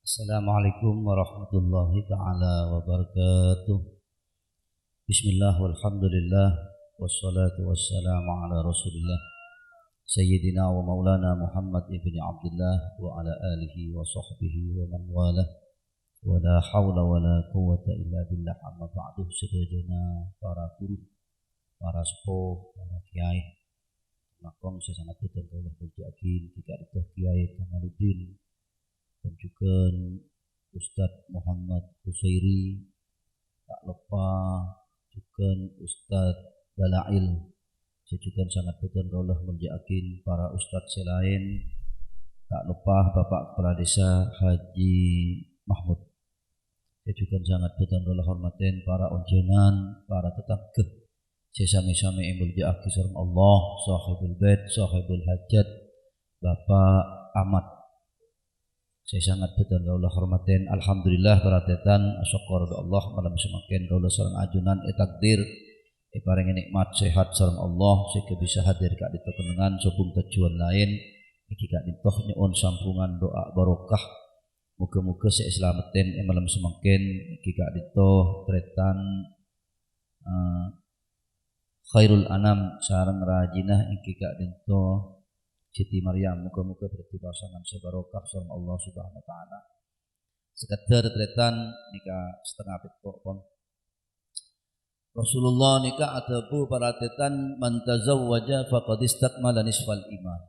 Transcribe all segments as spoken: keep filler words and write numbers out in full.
Assalamualaikum warahmatullahi taala wabarakatuh. Bismillah, walhamdulillah, wassalatu wassalamu ala Rasulillah, Sayyidina wa Maulana Muhammad ibni Abdillah wa ala alihi wa sahbihi wa man walah. Wa la haula wa la quwwata illa billah, amma ba'du. Sadhâjâna para guru, para seppo, para kiai, langkong sè sanget bhâdhân kaulâ molja'aghi, nèka ka'dinto Kiai Kamaluddin, dan jhughân Ustadz Muhammad Husairi, ta' loppa jhughân Ustadz Dalail, sè jhughân sanget bhâdhân kaulâ molja'aghi, para ustadz sè laèn, ta' loppa Bapak Kepala Desa Haji Mahmud. Sè jhughân sanget bhâdhân kaulâ hormatè, para onjhângan, para tatangghâ sè sami-sami èmolja'aghi sareng Allah, Sohibul Bait, Sohibul Hajat, Bapak Ahmad. Sè sanget bhâdhân kaulâ hormatè, alhamdulillah, para tarètan, asokkor ka Allah, malem samangkèn kaulâ sareng ajunan ètakdir èparèngè nè'mat sehat sareng Allah, sehingga bisa hadir ka'dinto kennengngan sobung tojjhuwân laèn, èngghi ka'dinto nyo'on sambhungan du'a barokah. Moghâ-moghâ sè èslamettè è malem samangkèn, èngghi ka'dinto tarètan, eh, Khairul Anam sareng rajina èngghi ka'dinto Siti Maryam. Moghâ-moghâ dhâddhi pasangan sè barokah sareng Allah Subhanahu wa Ta'ala. Sakadhâr tarètan nèka satengnga pètto', pon. Rasulullah nèka adhâbu, para tarètan, "Man tazawwaja faqad istakmala nisfal iman."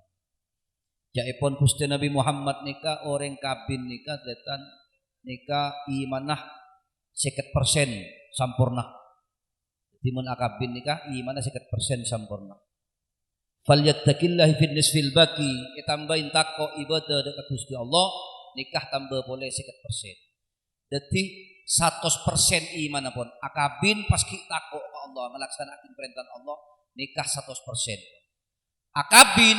Ca'èpon Ghustè Nabbhi Muhammad nèka, orèng kabin nèka, tarètan, nèka imanna sèket persen samporna. Dhâddhi, mon akabin nèka imanna sèket persen samporna. "Falyattaqillahi fin nisfil baqi," ètambâi tako' ibâdâ dâ' ka Ghustè Allah, nèka tamba polè sèket persen. Dhâddhi, satos persen imanna, pon. Akabin pas ghi' tako' ka Allah, ngalaksana'aghi parèntana Allah, nèka satos persen. Akabin,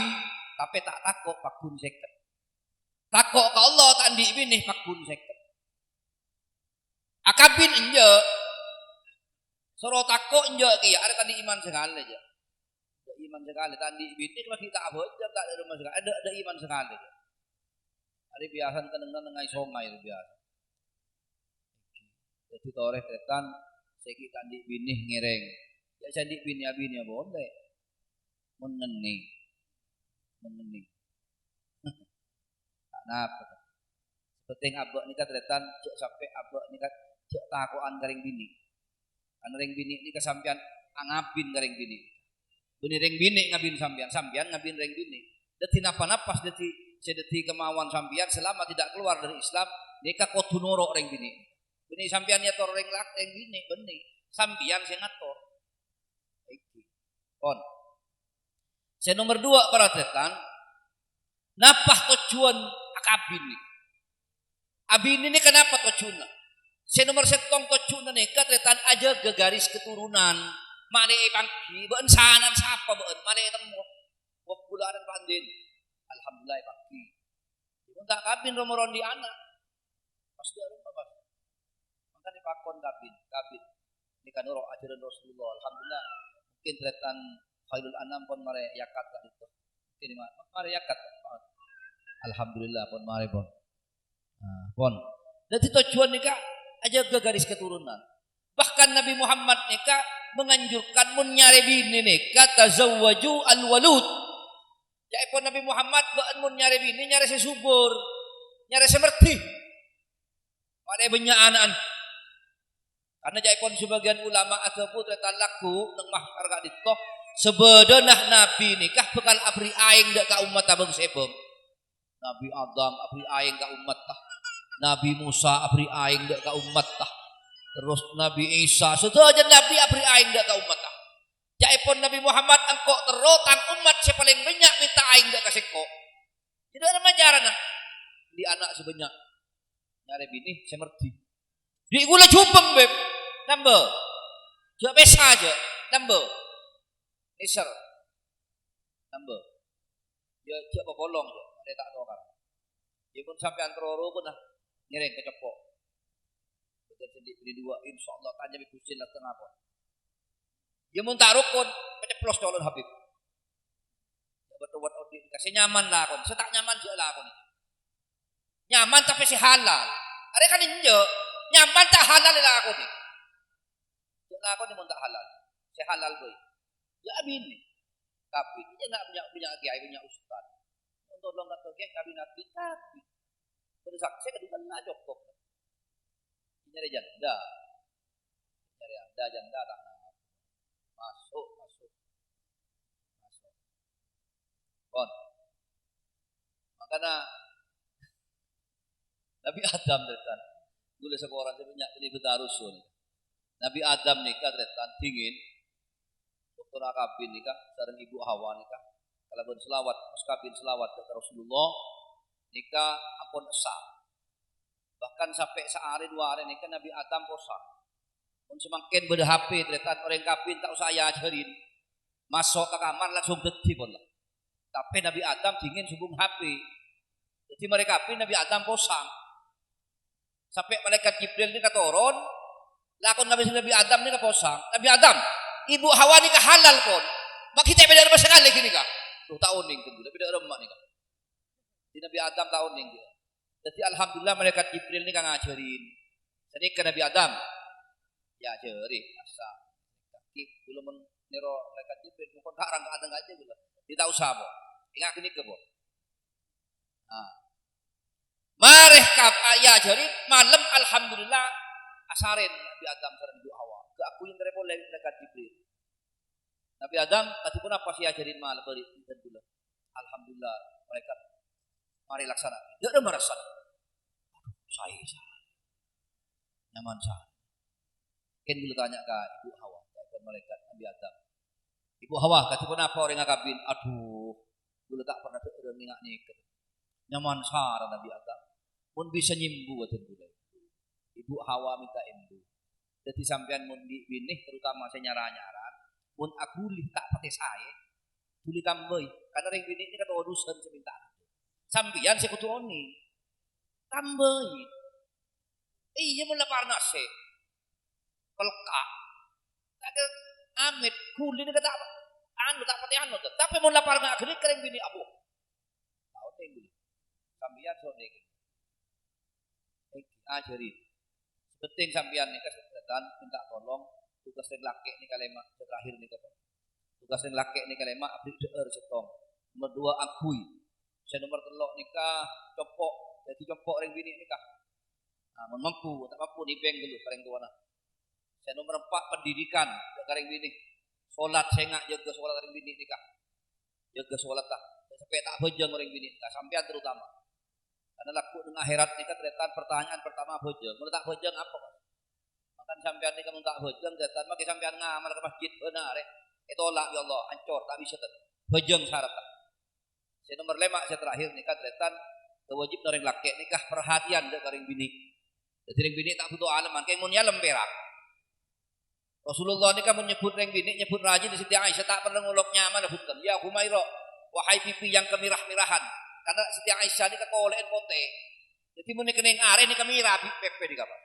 tapè ta' tako', pagghun sèket. Tako' ka Allah, ta' andi' binè, pagghun sèket. Akabin enjâ'. Soro tako' enjâ' kèya, arè ta' andi' iman sakalè, jâ. Tadâ' iman sakalè, ta' andi' binè, lagi ta' abhâjâng, ta' dâ' roma sakalè, tadâ', tadâ' iman sakalè, jâ. Arè biyasana kennengngan neng aè songay, arè biyasa. Dhâddhi torè tarètan, sè ghi' ta' andi' binè ngèrèng. Jâ' sè andi' binè abinèya polè. Mon ngennèng. Mon ngennèng. Ta' napa. Sè pentèng abâ' nèka tarètan, jâ' sampè' abâ' nèka jâ' tako'an ka rèng binè'. Kan rèng binè' nèka sampèyan angabin ka rèng binè'. Bânnè rèng binè' ngabin sampèyan, sampèyan ngabin rèng binè'. Dhâddhi napa-napa sè dhâddhi, sè dhâddhi kemauan sampèyan selama tidak keluar dari Islam, nèka kodhu noro' rèng binè'. Bânnè sampèyan nyator rèng lak-, rèng binè', bânnè. Sampèyan sè ngator. Èngghi. Pon. Sè nomer duwâ', para tarètan, napa tojjhuwân akabin nèka? Abinè nèka napa tojjhuwânna? Sè nomer sèttong tojjhuwânna nèka, tarètan, ajâgâ garis keturunan. Malè èpangghi, bâ'na sana'an sapa bâ'na? Malè ètemmo. Wah, bulâ ana' pa'andin. Alhamdulillah, èpangghi. Mon ta' kabin, ro-moro andi' ana'. Pas dâ' roma, pas. Mangkana pakon kabin, kabin. Nèka noro' ajaran Rasulullah. Alhamdulillah. Mungkin tarètan Khairul Anam pon marè yakat ka'dinto. Mungkin ma-, marè yakat. Alhamdulillah, pon marè, pon. Nah, pon. Dhâddhi tojjhuwân nèka ajâgâ garis keturunan. Bahkan Nabi Muhammad nèka menganjurkan mon nyarè binè nèka tazawwaju al-walud. Ca'èpon Nabi Muhammad, bâ'na mon nyarè binè, nyarè sè subur, nyarè sè merdhi. Malè bânnya' ana'na. Karna ca'èpon sabâgiyân ulama adhâbu tarètan lagghu' neng mahsyar ka'dinto, sabâdâna Nabi nèka bhâkal aberri' aèng dâ' ka ommatta bâng-sèbâng. Nabi Adam aberri' aèng ka ommatta. Nabi Musa aberri' aèng dâ' ka ommatta. Terros Nabi Isa, sadhâjâ nabi aberri' aèng dâ' ka ommatta. Ca'èpon Nabi Muhammad, "Engko' terro tang ommat sè palèng bânnya' mènta aèng dâ' ka sèngko'." Jadi, ana' macarana? Andi' ana' sè bânnya'. Nyarè binè sè merdhi. Dhi' ghulâ jhubeng, Beb. Nambâ. Jhâ' pèsa, jhâ'. Nambâ. Nèser. Nambâ. Jhâ', jhâ' papolong, jhâ'. Arè ta' tokar. Yâ, mon sampèyan terro rokon, ah, ngèrèng ka ceppo'. Bâdân sè andi' binè duwâ', insyaallah, tanya bi' Ghustè la tengnga pon. Yâ, mon ta' rokon, paceplos calon Habib. Yâ, bâto buat audit, sè nyaman lakon, sè ta' nyaman jhâ' lakon. Nyaman tapè sè halal. Arèya kan enjâ'. Nyaman ta' halal èlakonè. Jhâ' lakonè mon ta' halal. Sè halal bhâi. Yâ abinè. Kabin. Iyâ na' punya, punya kiai, punya ustad. Mon tolong ka kiai, kabinnaghi, kabin. Bâdâ saksè kadhuwâ la cokop. Nyarè janda. Nyarè janda, janda ta' napa. Maso', maso'. Maso'. Pon. Mangkana Nabi Adam, tarètan. Ghulâ saporana sè bânnya' bâli bhâdhâ rusul. Nabi Adam nèka, tarètan, dingin. Bâkto akabin nèka sareng Ibu Hawa nèka kalabân shalawat, pas kabin shalawat dâ' Rasulullah nèka ampon essa. Bahkan sampè' saarè duwâ arè nèka Nabi Adam posang. Mon samangkèn bâdâ H P, tarètan, orèng kabin ta' osa èajhârin. Maso' ka kamar langsung dhâddhi pola. Tapè Nabi Adam dingin sobung H P. Dhâddhi marè kabin Nabi Adam posang. Sampè' malaikat Jibril nèka toron, lakon Nabi, Nabi Adam nèka posang. "Nabi Adam, Ibu Hawa nèka halal, pon. Ma' ghi' ta' bâdâ rèmma sakalè ghânèka." Duh, ta' onèng ghânèka, bâdâ rèmma nèka. Dhâddhi Nabi Adam ta' onèng ghânèka. Dhâddhi alhamdulillah malaikat Jibril nèka ngajhârin. Sanèka Nabi Adam. Yâ, ajhâri, asa. Kaki, ghulâ mon nèro malaikat Jibril, mongkon ka' rang ka' adâng ajâ ghulâ. Dhâddhi ta' osa, pon. Enga' ghânèka, pon. Nah. Marè ka, yâ, ajhâri malem, alhamdulillah, asarèn Nabi Adam sareng Ibu Hawa. Kaangghuy èntarè polè malaikat Jibril. "Nabi Adam, kadhi ponapa sè èajhârin malem bâri' bhâdhân ghulâ?" "Alhamdulillah, malaikat marè laksana. Dâ' rèmma rassana?" "Aduh, saè, saè. Nyaman saè." Kèng ghulâ tanya ka Ibu Hawa, ka malaikat Nabi Adam. "Ibu Hawa, kadhi ponapa orèng akabin?" "Aduh, ghulâ ta' pernah dâ' orèng enga' nèka. Nyaman sara Nabi Adam. Mon bisa nyembu bhâdhân ghulâ." Ibu Hawa mènta embu. Dhâddhi sampèyan mon bi-, binè, terutama sè nyara-nyara, mon aghuli ta' patè saè, dhuli tambâi. Karna rèng binè' nèka todusân sè mènta. Sampèyan sè kodhu onèng. Tambâi. Iyâ, mon la parnasè. Pelka'. Ta' kè amit, ghuli nèka ta' anu, ta' patè anu, to. Tapè mon la parnga' ghânèka rèng binè', apo? Ta' onèng ghuli. Sampèyan sè onèng. Èngghi, ajhâri. Sè penting sampèyan nèka sè dhâddhi mènta tolong, tugas rèng lakè' nèka lèma', sè terakhir nèka, Pak. Tugas rèng lakè' nèka lèma' aberri' dhâ'âr sèttong. Nomer duwâ' angghuy. Sè nomer tello' nèka compo', dhâddhi compo' rèng binè' nèka. Nah, mon mampu, ta' mampu, nèbeng ghâllu ka rèng towana. Sè nomer empa', pendidikan, jâgâ rèng binè'. Solat, sènga' jâgâ solat rèng binè' nèka. Jâgâ solat, ta'. Sampè' ta' abhâjâng orèng binè' nèka, sampèyan terutama. Karna lagghu' neng akhèrat nèka tarètan pertanyaan pertama abhâjâng. Mon ta' abhâjâng apa, Pak? Mangkana sampèyan nèka mon ta' abhâjâng, tarètan mangkè sampèyan ngamal ka masjid bân arè. Ètolak, "Ya Allah, ancor, ta' bisa, ta'." Abhâjâng sarat, ta'. Sè nomer lèma', sè terakhir nèka, tarètan, kawâjibhânna rèng lakè' nèka perhatian dâ' ka rèng binè'. Dhâddhi rèng binè' ta' bhuto aleman, kèng mon nyalem pèrak. Rasulullah nèka mon nyebbhut rèng binè', nyebbhut rajina Siti Aisyah, ta' parlo ngolok nyamana bhunten. "Ya Humaira, wahai pipi yang kemirah-mirahan." Karna Siti Aisyah nèka kolè'en potè. Dhâddhi mon nèka neng arè nèka mèra bi' pèpè nèka, Pak.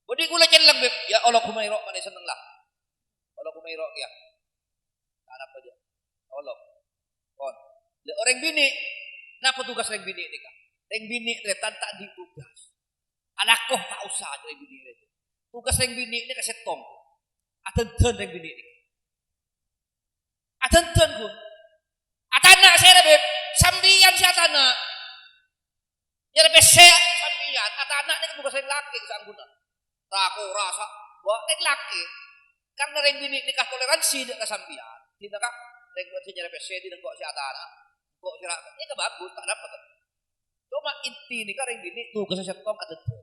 Bâdhi ghulâ celleng, Beb. "Ya Allah, Humaira, manè senneng la." Allah, Humaira kèya. Arapa jâ? Tolong. Pon. Lha, orèng binè', napa tugas rèng binè' nèka? Rèng binè' tarètan ta' andi' tugas. Alako ta' osa rèng binè' rèya. Tugas rèng binè' nèka sèttong. Adhândhân rèng binè' nèka. Adhândhân, Ghun. Atana' sèra, Beb? Sampèyan sè atana'. Nyarè pèssè sampèyan, atana' nèka tugas rèng lakè' saangghuwânna. Ra-kora sa-, wa-, rèng lakè'. Karna rèng binè' nèka toleransi dâ' ka sampèyan. Dina ka, rèng binè' sè nyarè pèssè, dina engko' sè atana', engko' sè ra-, nèka bagus, ta' napa, ta'. Coma inti nèka rèng binè' tugassa sèttong adhândhân.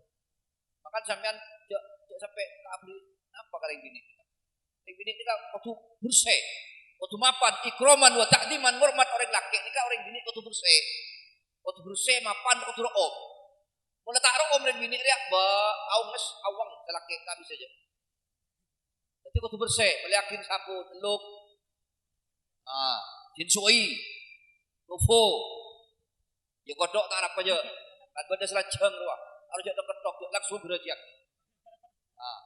Mangkana sampèyan jhâ', jhâ' sampè' ta' abri napa ka rèng binè'. Rèng binè' nèka kodhu bersè, kodhu mapan, ikraman wa ta'dziman, ngormat orèng lakè' nèka orèng binè' kodhu bersè. Kodhu bersè, mapan, kodhu ro'om. Mon la ta' ro'om rèng binè' rèya, ba, aonges, awang, sè lakè' ta' bisa jhâ'. Dhâddhi kodhu bersè, mellèyaghi sabun, elluk. Ah, jinsu'i, nofo. Jhâ' kodhok ta' arapa jhâ'. Kan bâdâ sè lanjhâng rowa. Arowa jhâ' tok-kettok, jhâ' langsung bârâjiyâ. Ah.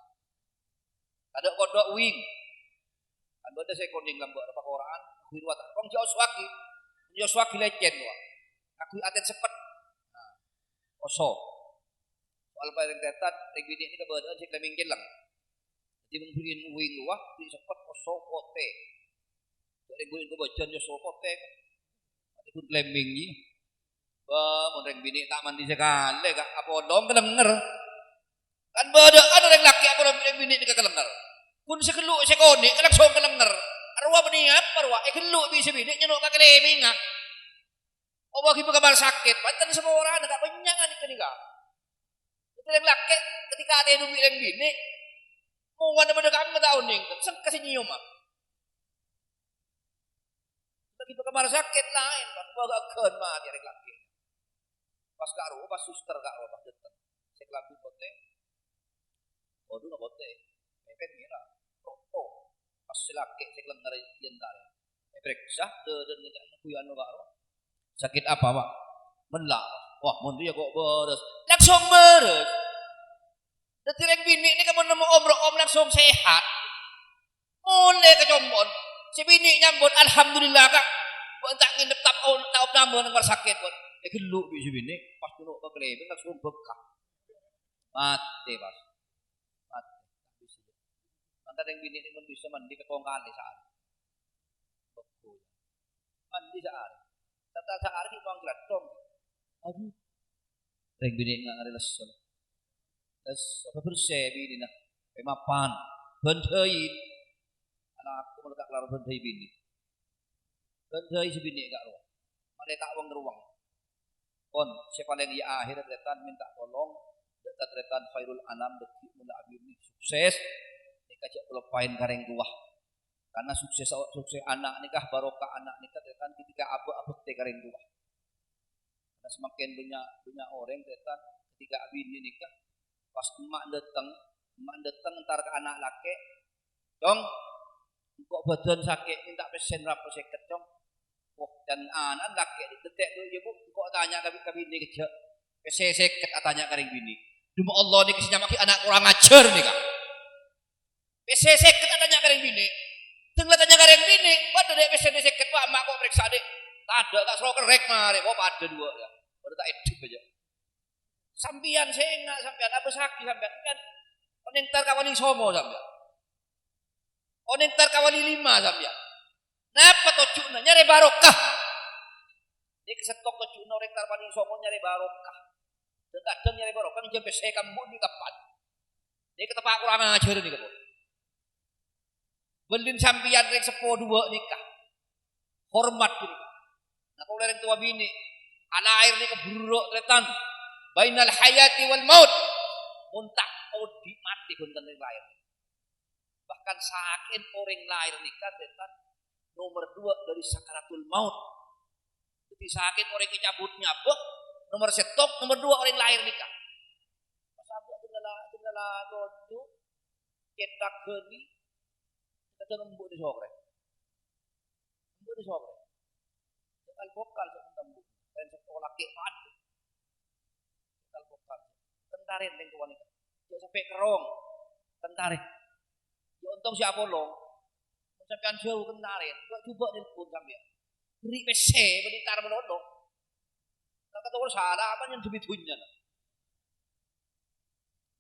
Tadâ' kodhok wing. Kan bâdâ sè konèng lambâ' rowa pakora'an, kaangghuy rowa ta'. Kong jhâ' osowaghi. Jhâ' osowaghi lècèn rowa. Kaangghuy atèn seppet. Nah. poso. Soal paèng tètan, rèng binè' nèka bâdâ'ân sè klèmbhing celleng. Dhâddhi mon bâri'ân uwing rowa, bâri' seppet poso potè. Rèng binè' nèka bâjâna poso potè. Mate ghun klèmbhing, iyâ. Bâh, mon rèng binè' ta' mandi sakalè, Ka', apolong kalènger. Kan bâdâ'ân rèng lakè' apolong rèng binè' nèka kalènger. Ghun sè ghellu' sè konè' langsung kalènger. Rowa bânnè apa rowa? Èghellu' bi' sè binè' nyèno' ka kalèmbhingnga. Apa ghi' bâkal sakèt? Bhunten saporana, Ka', bânnya' nèka nèka. Rèng lakè' ketika atèdhung bi' rèng binè', mowana padâ kamma ta' onèng, sengka sè nyèyoma. Lagi bâkal mara sakèt laèn, pas bâgâ'ân matè rèng lakè'. Pas Ka' rowa, pas suster Ka' rowa, pas dâteng. Sè kalambhi potè, kodhuna potè. Mèpèt mèra. Oh, oh. Pas sè lakè' sè kalènger èyentarè. Èparèksa, dâdâna nèka nèko anu Ka' rowa. "Sakit apa, Pak?" "Mella'." "Wah, mon rèya kok bârâs." Langsung bârâs. Dâddhi rèng binè' nèka mon nemmo om-ro'om langsung sehat. Molè ka compo'na. Sè binè' nyambut, "Alhamdulillah, Ka'. Bâ'na ta' ngènep ta' o-, ta' op-nambâ neng mara sakèt, bâ'na." Èghellu' bi' sè binè', pas nyèno' ka kalèmbhing langsung bengkak. Matè, pas. Matè. Mangkana rèng binè' nèka mon bisa mandi pèttong kalè saarè. Mandi saarè. Tata saarè ghi' mawang glatthong. Adhu. Rèng binè' nga' arè lesso. Lesso, bersè binèna. Pèmapan. Bândhâi. Alako mèlè ta' kellar bândhâi binè'. Bândhâi sè binè' Ka' rowa. Malè ta' weng-roweng. Pon, sè palèng iyâ akhèr tarètan mènta tolong, dâ' tarètan Khairul Anam, dâddhi mola abinè sukses. Nèka jhâ' kaloppaèn ka rèng towa. Karna sukses, sukses ana' nèka, barokah ana' nèka, tarètan ketika abâ' abhâktè ka rèng towa. Karna samangkèn bânnya', bânnya' orèng, tarètan, ketika abinè nèka, pas emma' dâteng, emma' dâteng entar ka ana' lakè', "Cong, engko' bâdân sakè', mènta pèssèna rato sèket, Cong." "Oh, can ana'na lakè', dâtè' dhu, iyâ, Bu, engko' atanya ka bi-, ka binè kèjhâ'." Pèssè sèket atanya ka rèng binè'. Dâmma Allah nèka sè nyama'aghi ana' korang ajhâr nèka. Pèssè sèket atanya ka rèng binè'. Dâng la tanya ka rèng binè', "Padâ, Dhi', pèssèna sèket, Pak, emma' ko' parèksa, Dhi'." "Tadâ', ta' soro kerrèk marè." "Oh, padâ duwâ', yâ. Padâ ta' èdip, yâ." Sampèyan sènga', sampèyan abâsaghi, sampèyan kan onèng entar ka Wali Songo, sampèyan. Onèng entar ka Wali Lima, sampèyan. Napa tojjhuna? Nyarè barokah. Nèka sèttong tojjhuna orèng entar Wali Songo nyarè barokah. Dâng-kadâng nyarè barokah ngènjhâm pèssè ka embu' bi' kapan. Nèka teppa' korang ajhâr nèka, pon. Bâlin sampèyan rèng seppo duwâ' nèka. Hormat nèka. Nah, kaulâ rèng towa binè'. Alaèr nèka buru, tarètan. Bainal hayati wal maut. Mon ta' odi' matè bhunten rèng laèr. Bahkan sakè'na orèng laèr nèka, tarètan, nomer duwâ' dâri sakaratul maut. Dâddhi sakè'na orèng ècabut nyabâ, nomer sèttong, nomer duwâ' orèng laèr nèka. Pas abâ' dâlâ-, dâlâ-, tonjhu, cètak ghâli, kadhâng embu' nè sokrè. Embu' nè sokrè. Bokal-bokal sè entar embu'. Rèng sèttong lakè' padâ. Bokal-bokal. Kentarèn rèng towa nèka. Jhâ' sampè' kerrong. Kentarèn. Jhâ' ontong sè apolong. Mon sampèyan jhâu kentarèn, jhubâ' nelpon sampèyan. Bherri' pèssè, bânnè entar malolo. Ta' katowa sala, apa nyèn demi dhunnya.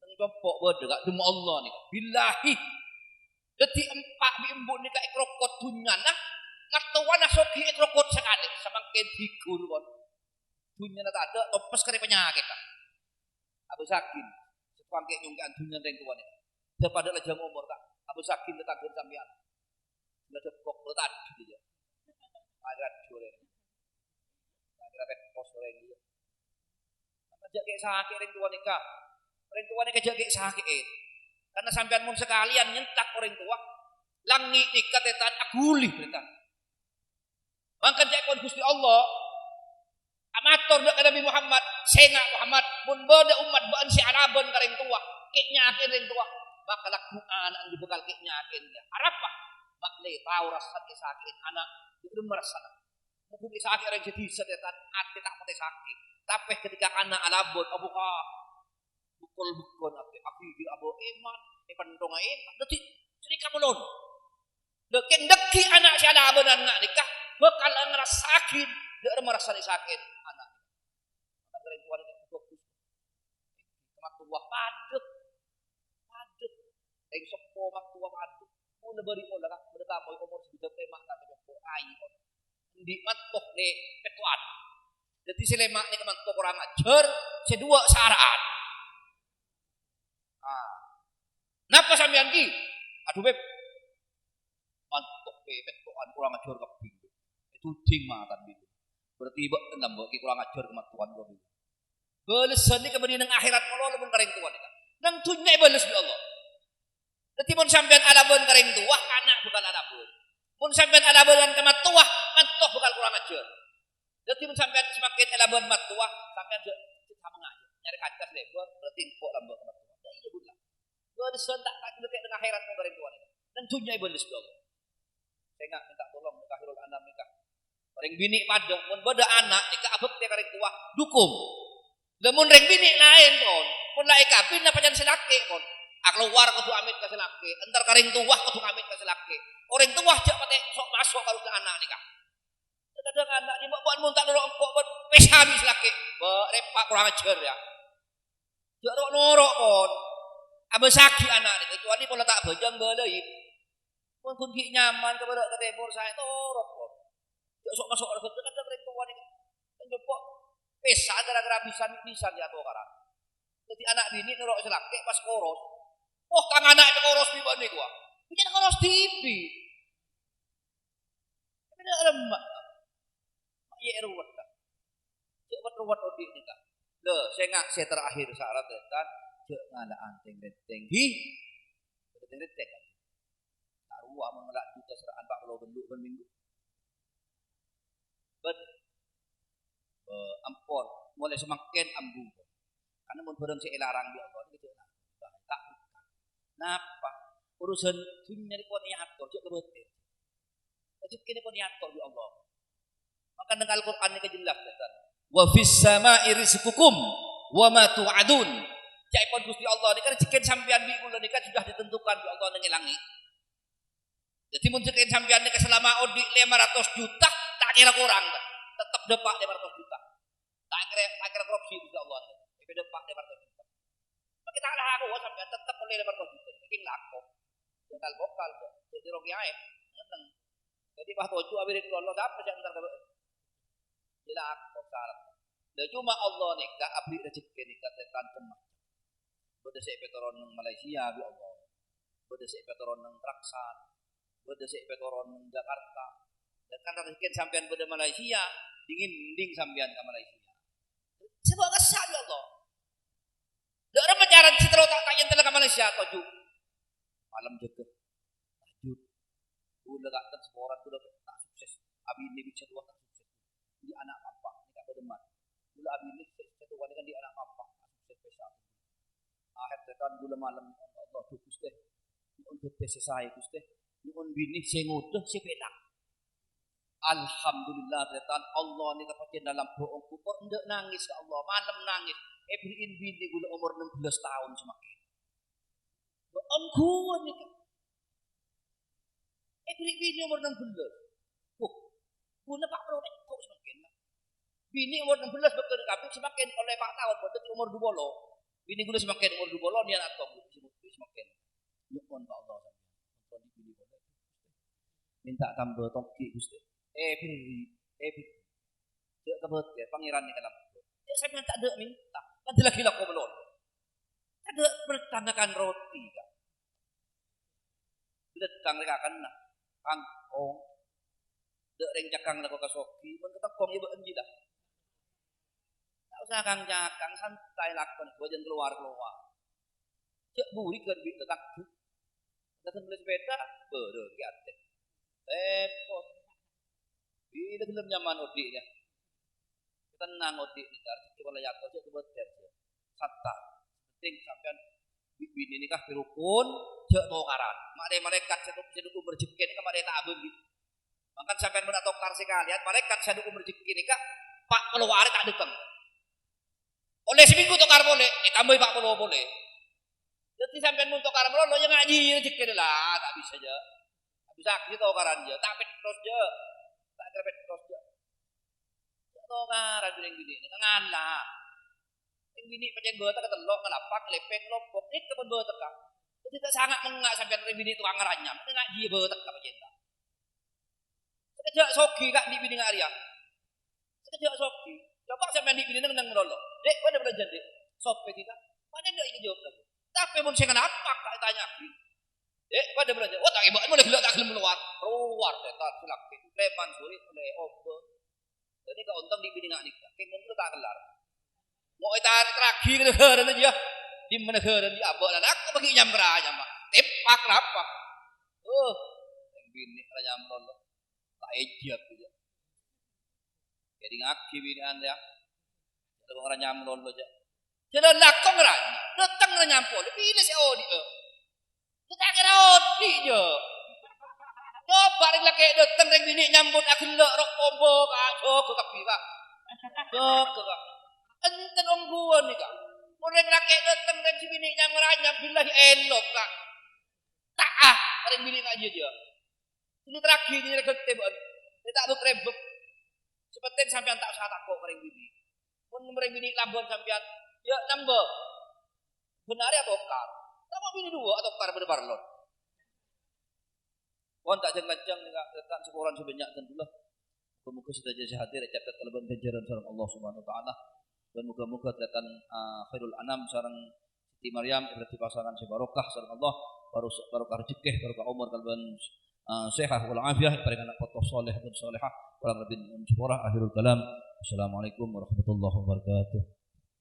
Neng compo' bâdâ, Ka', dâmma Allah nèka. Billahi. Dâddhi empa' bi' embu' nèka èkrokot dhunnyana, ngattowana soghi èkrokot sakalè, samangkèn dhighur, pon. Dhunnyana tadâ', tompes karè panyakèt, Ka'. Abâsaghin, sè pangkè' nyongkè'an dhunnyana rèng towa nèka. Dâ' padâ lajâng omor, Ka'. Abâsaghin tatangghâna sampèyan. La dâpok lo tadi, yâ. Akhèrat jhâ' orèng. Akhèrat pèt pos orèng, yâ. Jhâ' kè' sakè' rèng towa nèka. Rèng towa nèka jhâ' kè' sakè'è. Karna sampèyan mon sakalèyan nyentak orèng towa, langngè' nèka tarètan aghuli, tarètan. Mangkana ca'èpon Ghustè Allah, amator dâ' ka Nabbhi Muhammad, "Sènga' Muhammad, mon bâdâ ommat bâ'na sè alabân ka rèng towa, kè' nyakè'è rèng towa, maka lagghu' ana'na jiyâ bhâkal kè' nyakè'è. Arapa? Ma' lè tao rassana èsakè'è ana', jhâ' remma rassana. Mon èsakè'è orèng sè dhisa, tarètan, atè ta' patè sakè'. Tapè ketika ana' alabân, abuka, bukol-bukol atè, aghighi abâ' èman, èpenthonga èman. Dâddhi, sanèka polon. Lha, kèng dhâggi' ana' sè alabânan nga' nèka bhâkal ngarassa'aghi dâ' remma rassana èsakè'è ana'. Maka rèng towa nèka bagus. Wah, padâ. Padâ. Rèng seppo mattowa padâ. Mon la bâri' pola, Ka', bâdâ tamoy omor sabidhâk lèma' ta' kacoppo. Ayo. Endi' matto nè' petto'an. Dhâddhi sè lèma' nèka matto korang ajhâr, sè duwâ' sara'an. Ah. Napa sampèyan, Ki? Adhu, Beb. Matto pè-, petto'an korang ajhâr kabbhi. Ètuding matan, Beb. Berarti bâ'na lambâ' ghi' korang ajhâr ka mattowan kabbhi. Bâlessan nèka bânnè neng akhèrat malolo mon ka rèng towa nèka. Neng dhunnya èbâles bi' Allah. Dhâddhi, mon sampèyan alabân ka rèng towa, ana' bhâkal alabân. Mon sampèyan alabân ka mattowa, matto bhâkal korang ajhâr. Dhâddhi, mon sampèyan semakin èlabân mattowa, sampèyan jhâ', jhâ' samanga, jhâ' nyarè kaca sè lèbâr, berarti engko' lambâ' ka mattowa. Dâ' iyâ, ghulâ. Bâlessan ta' kèng neng akhèrat mon ka rèng towa nèka. Neng dhunnya èbâles bi' Allah. Sènga' mènta tolong ka Khairul Anam nèka. Rèng binè' padâ, mon bâdâ ana' nèka abhâktè ka rèng towa, dukung. Lah mon rèng binè' laèn, pon, mon la èkabin, napa can sè lakè', pon? Akalowar kodhu amèt ka sè lakè', entar ka rèng towa kodhu amèt ka sè lakè'. Orèng towa jhâ' patè sok-masok karo ana' nèka. Kadhâng ana' nèka, "Bâ', bâ', mon ta' noro' engko', bâ', pèsa bi' sè lakè'." "Bâ', rèpa' korang ajhâr, yâ. Jhâ' ro'-noro', pon. Abâsaghi ana' nèka, kecuali pola ta' bhâjâng bâlâi." Mon ghun ghi' nyaman ka bârâ' ka tèmor, saè toro', pon. Jhâ' sok-masok, kadhâng rèng towa nèka. Kan jhâ' pèsa gara-gara bisa-, bisa yâ atokaran. Dhâddhi ana' binè' noro' sè lakè' pas koros. Wah, kang ana' èkoros bi' bâ'na nèka, wah. Bâcana koros dhibi'. Bâdâ lemma'. Ma' iyâ ruwet, Ka'. Jhâ' wet-ruwet odi' nèka. Lho, sènga' sè terakhir syarat, Tan. Jhâ' ngala' antèng-rèntèng, ghi. Antèng-rèntèng, Ka'. Ta' rowa mon ngala' juta sera'an pa' polo ghâllu bân minggu. Bân, eh, ampon, molaè samangkèn ambu. Karna mon bârâng sè èlarang bi' Allah, nèka jhâ' ta'. Napa? Urusan dhunnya nèka pon èator, jhâ' kabâtèr. Rejhekkèna pon èator bi' Allah. Mangkana neng Al-Qur'an nèka jelas, Tan. "Wa fis sama'i rizqukum wa ma tu'adun." Ca'èpon Ghustè Allah nèka rejhekkèna sampèyan bi' kaulâ nèka sudah ditentukan bi' Allah neng è langngè'. Dhâddhi, mon rejhekkèna sampèyan nèka salama odi' lèma ratos juta, ta' kèra korang, Tan. Tettep dâpa' lèma ratos juta. Ta' kèra, ta' kèra korupsi, insyaallah. Èpadâpa' lèma ratos juta. Mangkè ta' lako, sampèyan tettep ollè lèma ratos juta. Mangkè lako. Jhâ' kal-bokal, jhâ' dâri rogi aè. Ngenneng. Dhâddhi, pas toju' awirid lolo, sapa sè entar ka bâ'na? Jhâ' lako, sarat. Lah, coma Allah nèka aberri' rejhekkè nèka, Tan, cem-macem. Bâdâ sè èpatoron neng Malaysia, bi' Allah. Bâdâ sè èpatoron neng Traksan. Bâdâ sè èpatoron neng Jakarta. Lah, kan rejhekkèna sampèyan bâdâ Malaysia, dingin mending sampèyan ka Malaysia. Sè bâ' kassa', ya Allah. Lah, arapa carana sè terro ta', ta' nyentella ka Malaysia, toju'. Malem jâgâ. Lanjut. Kaulâ ka'ten saporana kaulâ ta' sukses. Abinè bi' sè towa ta' sukses. Dhi' ana' pa'-empa' nèka bâdâ emma'. Kaulâ abinè sè, sè towa nèka dhi' ana' pa'-empa' ta' sukses pèsa. Akhèr tekan kaulâ malem, "Ya Allah, dhu, Ghustè. Nyo'on ghâddhâ sè saè, Ghustè. Nyo'on binè sè ngodâ, sè pèlak." Alhamdulillah, tarètan, Allah nèka pajhât dâlem bâ'ong kukor, endâ' nangès ka Allah, malem nangès. Èberri'in binè kaulâ omor ennem belas taon samangkèn. Bâ'ong ghuwâ nèka. Èberri' binè omor ennem belas. Wah, kaulâ pa' polo pètto' samangkèn. Binè omor ennem belas bâkto kabin samangkèn ollè pa' taon, dhâddhi omor dhu polo. Binè kaulâ samangkèn omor dhu polo, nèyat atong, samangkèn. Nyo'on ka Allah sampèyan. Engko' binè kaulâ. Mènta tamba tonggi', Ghustè. Èberri', èberri'. Jhâ' kabâtèr, Pangèran nèka lambâ'. Jhâ' sampèyan ta' dâ' mènta. Kan laghi lako malolo. Tadâ' belettang ngakan roti, Ka'. Belettang rè kakanna. Kangkong. Dâ' rèng cakang lako ka sogi, mon ka tèkong iyâ bâ'ân jiyâ. Ta' osa kang-cakang, santai lakon, bâjâng kalowar-kalowar. Jhâ' buri ghân bi' tatangghâ. Ghân mellè sepèda, bârâng ghi' atè. Rèpot. Bilâ ghellem nyaman odi'na. Tennang odi' nèka, rejhekkè pola èator, jhâ' kabâtèr, jhâ'. Santai. Penting sampèyan bi' binè nèka èrokon, jhâ' tokaran. Ma'lè malaèkat sè, sè nokon rejhekkè nèka ma'lè ta' abâli. Mangkana sampèyan mon atokar sakalèyan, malaèkat sè nokon rejhekkè nèka pa' polo arè ta' dâteng. Ollè samènggu tokar polè, ètambâi pa' polo polè. Dhâddhi sampèyan mon tokar malolo, yâ ngajhi rejhekkèna la, ta' bisa, jhâ'. Ta' bisa ghi' tokaran, jhâ'. Ta' pèttos, jhâ'. Ta' kèra pèttos, jhâ'. Jhâ' tokaran jhâ' rèng binè nèka ngala'. Rèng binè' pancèn bâtèk katello', ngalapak, lèpèng, lopok, nèka pon bâtèk, Ka'. Dhâddhi ta' sanga' mengnga' sampèyan rèng binè' tokang ngaranyam, nèka jiyâ bâtèk, Ka', pancèn, Ka'. Sakejjhâ' soghi, Ka', dhi' binè' nga' rèya. Sakejjhâ' soghi. Coba sampèyan dhi' binè' neng-neng malolo. "Dek, bâdâ bâlânjhâ, Dek?" "Sopè, Dek, Ka'?" "Bâdâ, Dek, èjâwâb lagi." Tapè mon sè ngalapak, Ka', ètanya'aghi. "Dek, bâdâ bâlânjhâ?" "Oh, ta' èbâ, mon ghellâ' ta' ghellem lowar." Lowar, sètan, sè lakè'. Preman, suri, lè, obâ. Jadi ka' ontong dhi' binè' nga' nèka. Kèng mon ta' kellar. Mo' ètarèk raghi ka naghârâna jiyâ. Dimma naghârâna jiyâ abâ' lalakè bâgi nyamra nyama. Tèpak rapa. Oh, rèng binè' ranyam malolo. Ta' èjâb jiyâ. Jadi ngaghi binè'an, yâ. Lalakè ranyam malolo, jâ. Jhâlân lakè ranyam. Dâteng ranyam polè. Bilâ sè odi'â. Kita kira odi', jâ. Coba rèng lakè' dâteng, rèng binè' nyambut aghellâ' ro' ombo, Ka', jâgâ kabbhi, Ka'. Jâgâ, Ka'. Enten ongghuwân nèka. Mon rèng lakè' dâteng, rèng sè binè' nyam-ranyam, billahi èlok, Ka'. Ta'a, rèng binè' nga' jiyâ, jâ. Ini teragi, ini regete, bân. Ini ta' bek-rebek. Sè pentèng sampèyan ta' osa tako' ka rèng binè'. Mon rèng binè' labân sampèyan, yâ nambâ. Bân arè atokar. Tako' binè' duwâ' atokar bâdâ parlon. Pon ta' jâng-lanjhâng nèka, tarètan saporana sè bânnya' ghândhulla. Moghâ-moghâ sadhâjâ sè hadir ècatet kalabân ghânjhârân sareng Allah Subhanahu wa Ta'ala. Bân moghâ-moghâ tarètan, ah, Khairul Anam sareng Siti Maryam èbhârât pasangan sè barokah sareng Allah. Barus-, barokah rejhekkè, barokah omor kalabân, ah, sehah wal afiyah, èparèng ana' poto soleh bân solehah. Kurang lebbi nyuwun sapora. Akhirul kalam. Assalamualaikum warahmatullahi wabarakatuh.